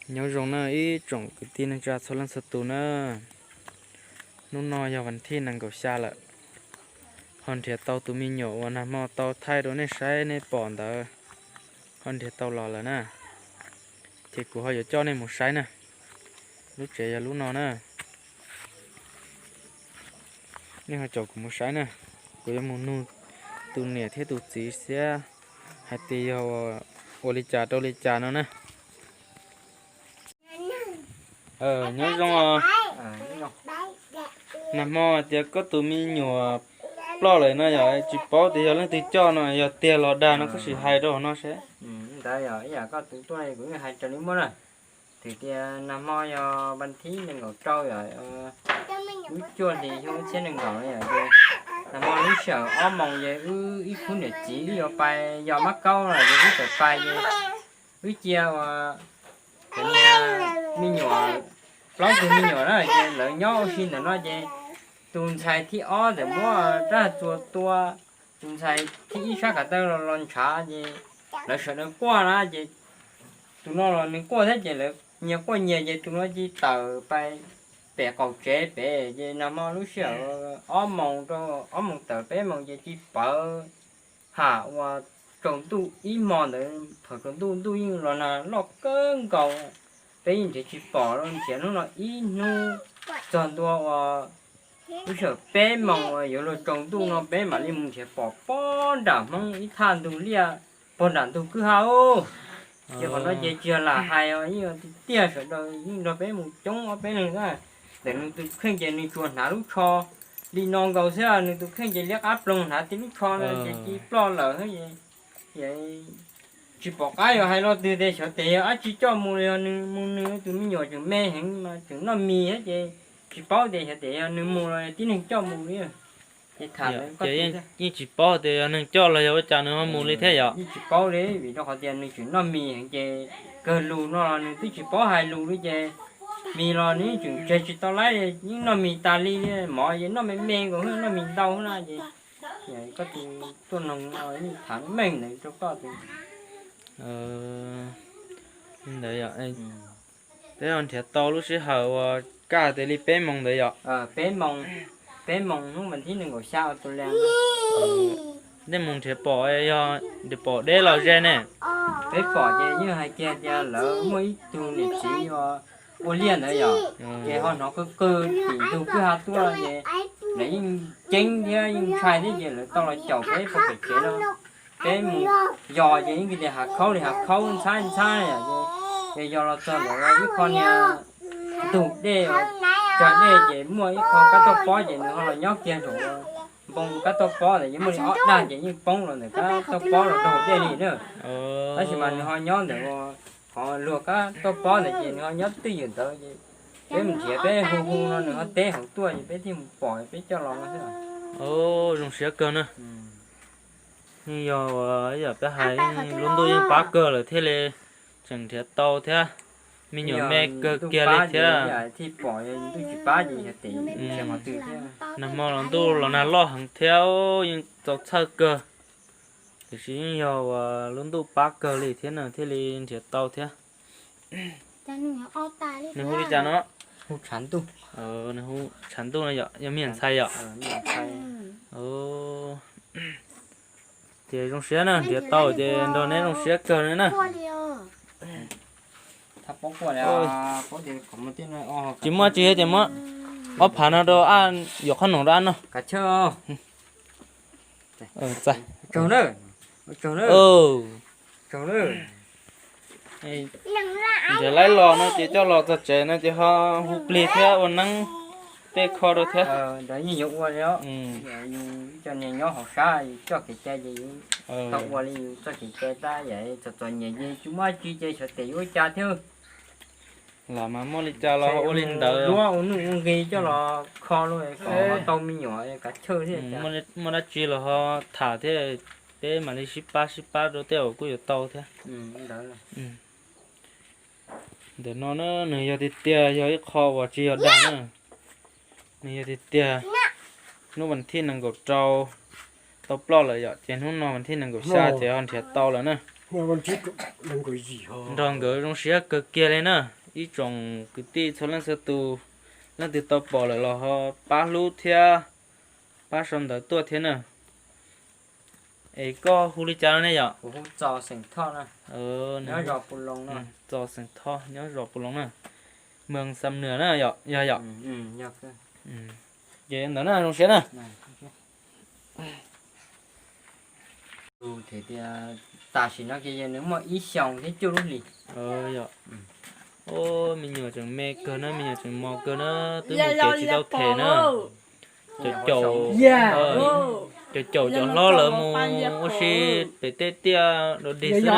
Nyob zoo na ib tsoom kwv tij neej tsa txhua leej txhua tus na. Hnub no yog vas thib nees nkaum xya lawm, ho nrhiav tau tus me nyuam uas nag hmo tau thaij rau nej saib nej pom ntawd, ho nrhiav tau los lawm na. Ces kuv ho yuav coj nej mus saib na. Lub tsev yog lub no na. Nej ho caum kuv mus saib na. Kuv yuav mus nug tus niam thiab tus txiv thiab hais tias yog ua li cas rau li cas no na. Nyob zoo os. Nag hmo hais tias koj tus me nyuam ploj lawm no yog tsis paub tias yog leej twg coj no, yog tiag los dag no koj sim hais rau hauv no seb. Ntawd yog ib yam koj tus tuaj kuv yeej hais raws li muaj na. Twb tias nag hmo yog vas thib nees nkaum rau yom, lub cuaj hlis xyoo ib txhiab nees nkaum no yom, ces nag hmo lub sij hawm ob moos ces wb ib khub niam txiv wb yuav pais yos mab kaub no ces wb txawm pais ces wb cia uas me nyuam, plaub tug me nyuam na ces lawv nyob ua si ntawm no ces tus ntxhais thib ob txawm muab rab txuas tua tus ntxhais thib ib sab ko taw los los ntshav ces lawv sawv daws quaj na ces tus no los nws quaj thiab ces lawv nyias quaj nyias ces tus no cia li tawm pais pem qaum tsev pem ces nag hmo lub sij hawm ob moos rau ob moos tawm peb moos ces cia li pawv ham uas tsaus ntuj ib hmo ntawd, thaum tsaus ntuj ntuj yeej los nag loj kawg nkaus, peb yeej nrhiav tsis pom los nrhiav hnub no ib hnub txog ntua uas lub sij hawm peb moos uas yuav luag tsaus ntuj no peb mam li mus nrhiav pom pob nram Hmoob ib thaj ntug liaj pog nram ntug kwj ha os. Ces qhov no ces tsis yog lam hais os, yeej tiag tiag sawv daws yeej nrog peb mus coob ob peb leeg na. Ntawm nws tus kheej ces nws tsuas hnav lub tsho li no nkaus xwb, nws tus kheej ces liab qab ploog hnav tib lub tsho no ces cia li ploj lawm. Tsis pom qab yuav hais lo twg tias xyov tes yog dab tsi coj mus los yog nws mus, nws tus me nyuam tseem me heev mas tseem noj mis thiab ces tsis paub tias xyov tes yog nws mus los tib neeg coj mus li. Ces tham ntawd ces yeej tsis paub tias yog neeg coj los yog ua cas nws ho mus li thiab yom. Yeej tsis paub li vim rau qhov tias nws tseem noj mis heev ces kawg lus no los nws twb tsis paub hais lus li ces mis los nws yeej tseem tseg tsis tau laib, yeej noj mis tas li, mov ces noj me me nkaus, noj mis ntau na ces koj tus tuaj noog yeej tham meej ntawd rau koj tus. Ntawd yom. Peb ho nrhiav tau lub sij hawm uas kaj tias li peb moos ntawd yom. Peb moos, peb moos hnub vas thib nees nkaum xya ua tus le. Nej mus nrhiav pom yog nrhiav pom deb los ze ne? Peb pom ces yeej hais kiag tias lawv muaj ib tug niam txiv ua liaj ntawd yom, ces ho hnov qw qw tim ntug kwj ha tuaj ces lawv yeej ceeb thiab yeej ntshai thiab ces lawv tau los caum peb pog pem tsev no. Peb mus yos ces yeej tias hav khaub li hav khaub ntxhab ntxhab yom, ces yos los txog ntawm ib qho niag ntug dej, tsag dej ces muaj ib qho kab tauj pob ces nws ho los nyob kiag nraum npoo kab tauj pob ntawd, yeej muaj li ob dag ces yeej poob los ntawm kab tauj pob los rau hauv dej li na. Tab sis mas nws ho nyob ntawm qhov luag kab tauj pob ntawd ces nws ho nyob twj ywm ntawd ces peb mus nrhiav peb hu hu no nws ho teb hauv tuaj ces peb thiaj mus pom peb coj los no xwb. Zoo siab kawg na. Yeej yog ib yam peb hais, lub ntuj yeej pab kawg lawm thiaj li tseem nrhiav tau thiab. Me nyuam me kawg kiag li thiab. Nag hmo los ntuj los nag loj heev thiab, yeej txaus txhawj kawg. Tiam sis yeej yog uas lub ntuj pab kawg li thiab na thiaj li nrhiav tau thiab. Nws hu li cas no? Hu tshav ntuj. Nws hu tshav ntuj no yom, yog me nyuam ntxhais yom. Ces zoo siab na, nrhiav tau ces nrog neb zoo siab kawg li na. Tsis muaj tsi ces muab ob phav no rau, yuav qhob noom rau ab noj. Nrhiav laib los no ces coj los txog tsev no ces ho hu plig thiab ua neeb tej kho rau thiab. Ntawd yeej yuav ua li, yus cov niag nyob hauv sab yus coj kev cai ces yus tau ua li yus txoj kev cai tab yam txom txom nyem ces tsis muaj tsi ces xyov tes yuav ua cas thiab. Los mas muaj li cas los ua li ntawd, ua nuj ua nqi coj los kho los kom tau me nyuam kav chawj thiab. Muaj dab tsi los ho tham thiab, peb mam li sib pab sib pab rau tej uas kuj yuav tau thiab. Ntawm no na nws yog tiag tiag yog ib qho uas tsis yog dag na. Nws yog tiag tiag, hnub vas thib nees nkaum rau tau ploj lawm yom, ces hnub no vas thib nees nkaum xya ces ho nrhiav tau lawm na. Nrog nkawd zoo siab kawg kiag li na, ib tsoom kwv tij txhua leej txhua tus, leej twg tau pom lawm los ho pab hlub thiab pab sau ntawv tuaj thiab na. Es koj hu li cas no ne yom? Txos Xeem Thoj nyob zos Pu Loos na. Moos Xam Nuas na yom, yog yom? Ces ntawd na, zoo siab na. Tam sim no ces nws muaj ib xyoos thiab cuaj lub hlis. Yog. Ub, me nyuam tseem me kawg na, me nyuam tseem mos kawg na, twb mus kev tsis tau them na. Caum caum, caum caum cov hlob lawv mus ua si pem tej tiaj dog dig xwb na.